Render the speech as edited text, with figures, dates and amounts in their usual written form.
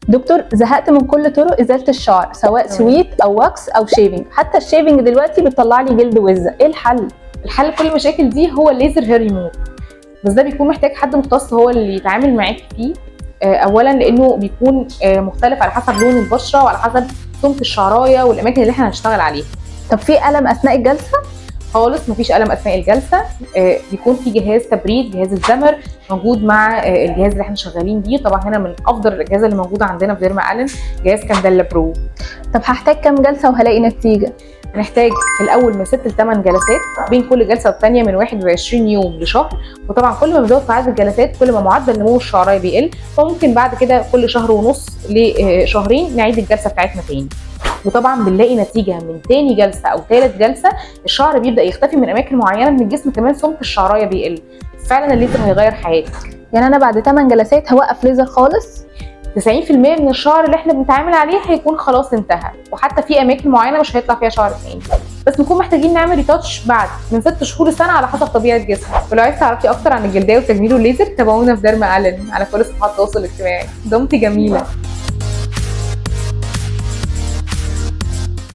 دكتور، زهقت من كل طرق ازالة الشعر، سواء sweet او wax او shaving. حتى ال shaving دلوقتي بتطلع لي جلد وزه. ايه الحل؟ الحل لكل المشاكل دي هو الليزر هير ريموف، بس ده بيكون محتاج حد مختص هو اللي يتعامل معاك فيه. اولا لانه بيكون مختلف على حسب لون البشرة وعلى حسب سمك الشعرايه والاماكن اللي احنا هنشتغل عليها. طب في الم اثناء الجلسة؟ خالص، مفيش الم اثناء الجلسه. بيكون في جهاز تبريد، جهاز الزمر موجود مع الجهاز اللي احنا شغالين بيه. طبعا هنا من افضل الاجهزة اللي موجودة عندنا في ديرما الين جهاز كانديلا برو. طب هحتاج كام جلسه وهلاقي نتيجة؟ هنحتاج في الاول من 6 ل 8 جلسات، بين كل جلسه والثانية من 21 يوم لشهر. وطبعا كل ما بنزود في عدد الجلسات كل ما معدل نمو الشعرايه بيقل، فممكن بعد كده كل شهر ونص لشهرين نعيد الجلسة بتاعتنا تاني. وطبعا بنلاقي نتيجة من تاني جلسه او ثالث جلسه، الشعر بيبدا يختفي من اماكن معينة من الجسم، كمان سمك الشعرايه بيقل. فعلا الليزر هيغير حياتك. يعني انا بعد 8 جلسات هوقف ليزر خالص؟ 90% من الشعر اللي احنا بنتعامل عليه هيكون خلاص انتهى، وحتى في اماكن معينة مش هيطلع فيها شعر تاني، بس بنكون محتاجين نعمل retouch بعد من 6 شهور لسنه على حسب طبيعة جسمك. ولو عايز تعرفي اكتر عن الجلدية والتجميل والليزر تابعونا في ديرما الين على كل صفحات التواصل الاجتماعي. دمتي جميلة.